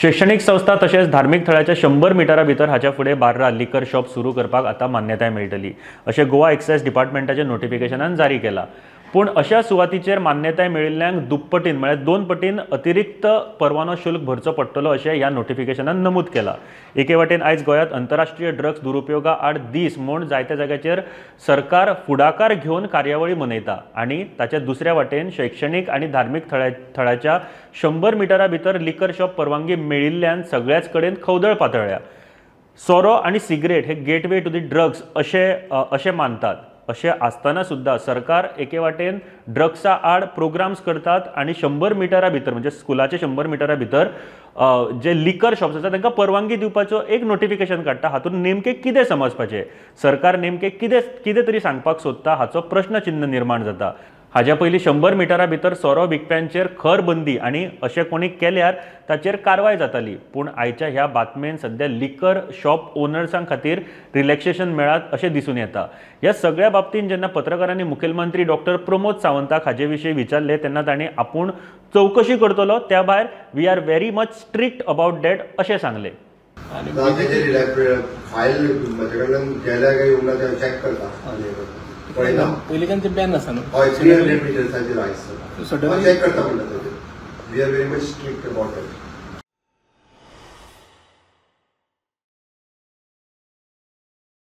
शैक्षणीक संस्था तशेंच धार्मीक थळाच्या 100 मिटरा भितर हाच्या फुडें बार्रा लिकर शॉप सुरू करपाक आतां मान्यताय मेळटली अशें गोवा एक्सायज डिपार्टमेंटाच्या नोटिफिकेशनान जारी केला. पूण अशा सुवातीचेर मान्यताय मेळिल्ल्यांक दुप्पटीन म्हळ्यार 2 पटीन अतिरिक्त परवानो शुल्क भरचो पडटलो अशें ह्या नोटिफिकेशनान नमूद केलां. एके वाटेन आयज गोंयांत अंतरराष्ट्रीय ड्रग्स दुरुपयोगा आड दीस म्हूण जायत्या जाग्याचेर सरकार फुडाकार घेवन कार्यावळी मनयता आनी ताच्या दुसऱ्या वाटेन शैक्षणीक आनी धार्मीक थळाच्या 100 मिटरा भितर लिकर शॉप परवानगी मेळिल्ल्यान सगळ्याच कडेन खवदळ पातळ्ळ्या. सोरो आनी सिगरेट हे गेटवे टू the drugs अशें मानतात. अशें आसतना सुद्दां सरकार एके वाटेन ड्रग्सा आड प्रोग्राम्स करतात आनी 100 मिटरा भितर म्हणजे स्कुलाचे 100 मिटरा भितर जे लिकर शॉप्स आसा तांकां परवानगी दिवपाचो एक नोटिफिकेशन काडटा. हातूंत नेमकें कितें समजपाचें, सरकार नेमकें कितें तरी सांगपाक सोदता हाचो प्रश्नचिन्न निर्माण जाता. हाज्या पयलीं 100 मिटरा भितर सोरो विकप्यांचेर खर बंदी आनी अशें कोणी केल्यार ताचेर कारवाय जाताली. पूण आयच्या ह्या बातमेन सद्या लिकर शॉप ओनर्सां खातीर रिलॅक्सेशन मेळात अशें दिसून येता. ह्या सगळ्या बाबतींत जेन्ना पत्रकारांनी मुखेलमंत्री डॉक्टर प्रमोद सावंताक हाजे विशीं विचारलें तेन्ना तांणी आपूण चवकशी करतलो, त्या भायर we are very much strict about that अशें सांगलें. पयलींच्यान ते बॅन आसा न्हू. हय, 300 मिटर्साचेर आयज चेक करता म्हणटा. We are very much strict about that.